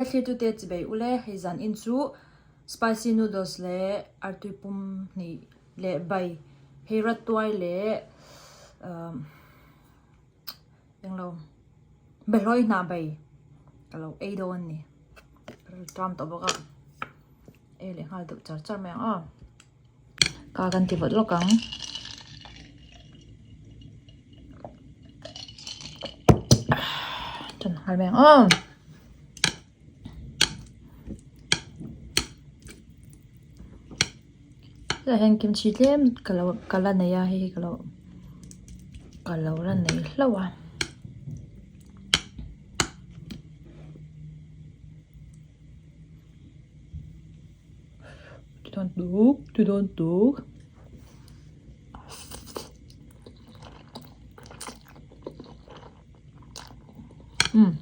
Thlirtute chibei ule, hei zan in chu spicy noodles leh artui pum hnih leh bai hei rat tuai leh umm englo behlawi hnah bai ka lo ei dawn a ni ram tawh bawk a ei leh nghal deuh char char mai ang aw. Ka kan ti vawt lawk ang. Tan nghal mai ang aw. Hetah hian kimchi tlem ka lo ka la nei a hei hi ka lo ka lo la nei hlauh a. Ti dawn tuk ti dawn tuk. Umm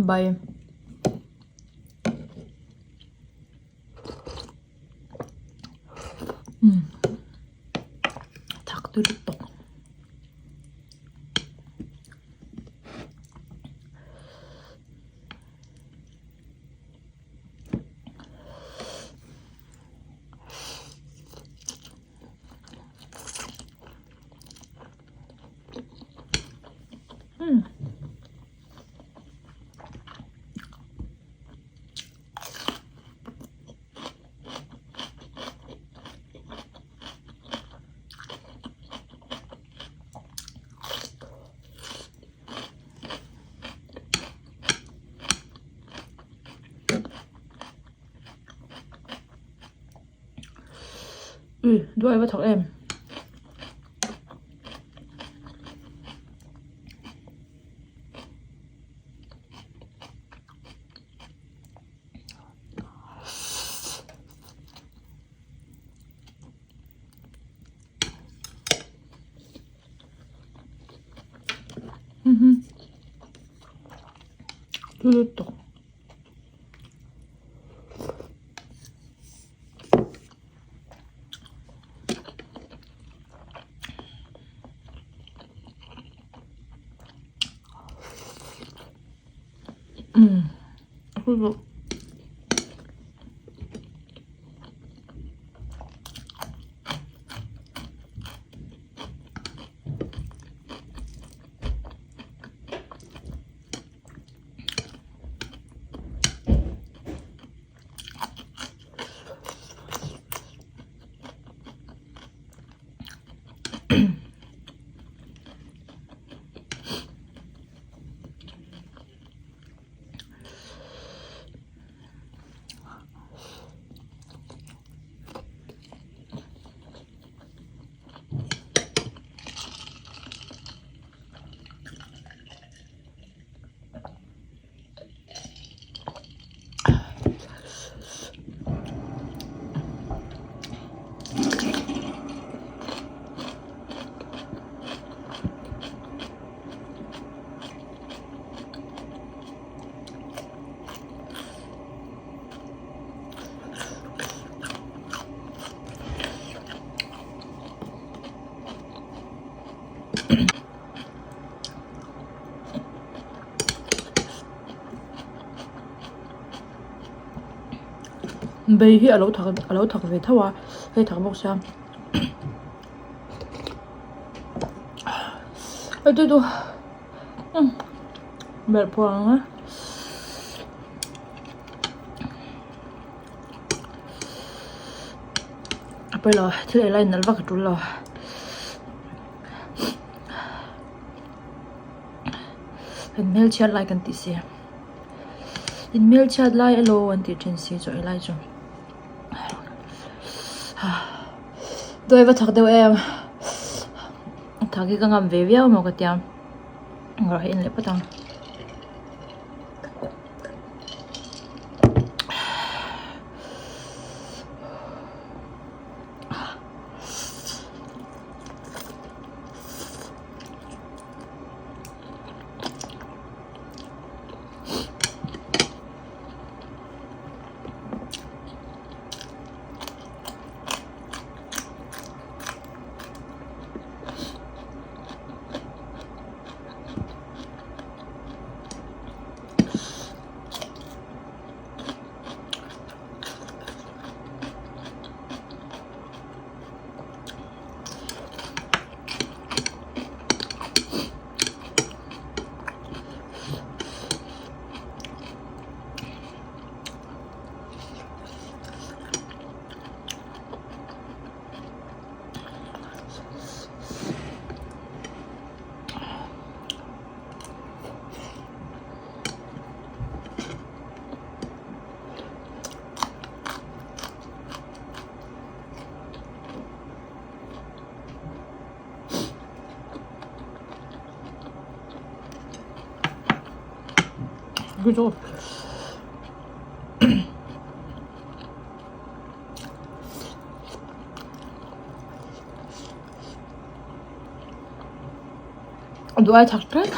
bai. Umm thak tui lutuk. Umm. Ui duai va thawk em. Lutuk. Umm Bei hi a lo thak a lo thak ve tho a hei thak bawk sia hei chu chu belh phuah ang a. A pawi lo thil ei lai nalh vak a tul lo. Kan hmelchhiat lai kan tih si in hmelchhiat lai elaw an tih thin si chaw ei lai chu dawi va thak deuh em thak hi ka ngam ve viau maw ka tia rawh hi en leh phawt ang. Chu a duh ai chak tlat.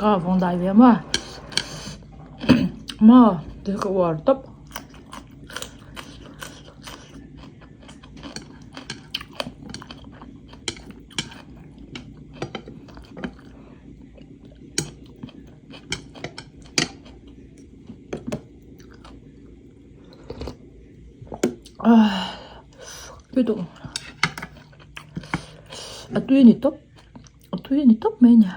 Ka vawng dai ve maw maw ti ka uar tawp. A tui a ni tawp a tui a ni tawp mai a ni.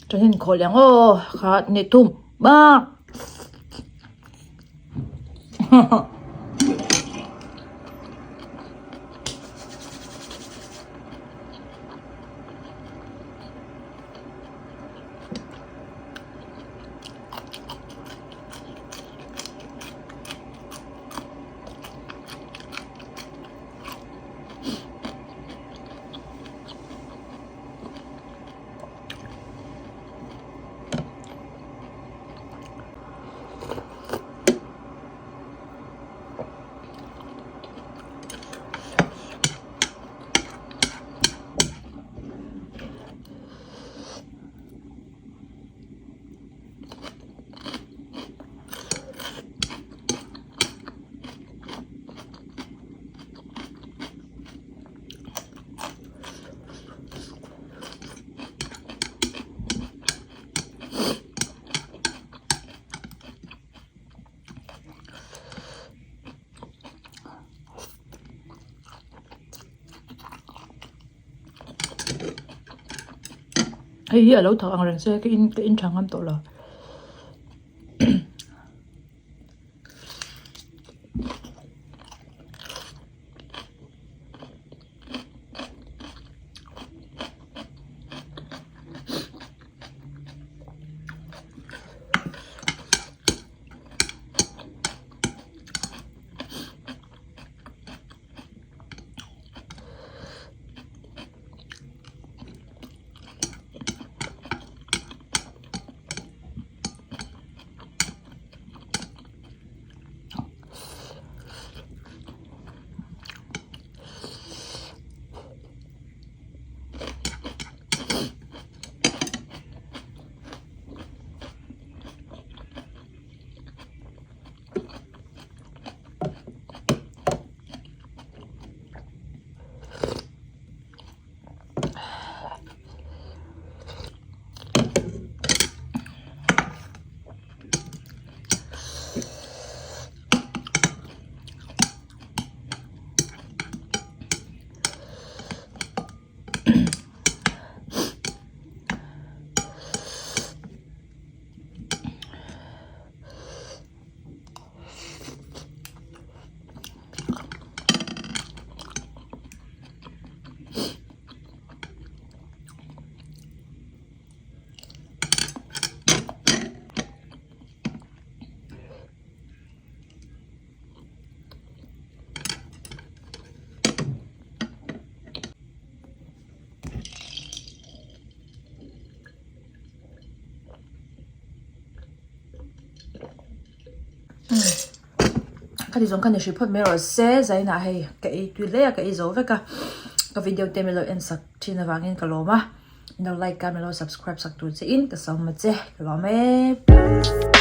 Chuan in khawl ang aw kha ni thum bak. Hei hi a lo thak ang reng se ka in ka in tha ngam tawh lo. Khati zawng kha ni hrih phawt mai rawh se zainah hei ka ei tui hle a ka ei zo vek a ka video te min lo en sak thin avangin ka lawm a. Min lo like a min lo subscribe sak tur che in ka sawm a che ka lawm e.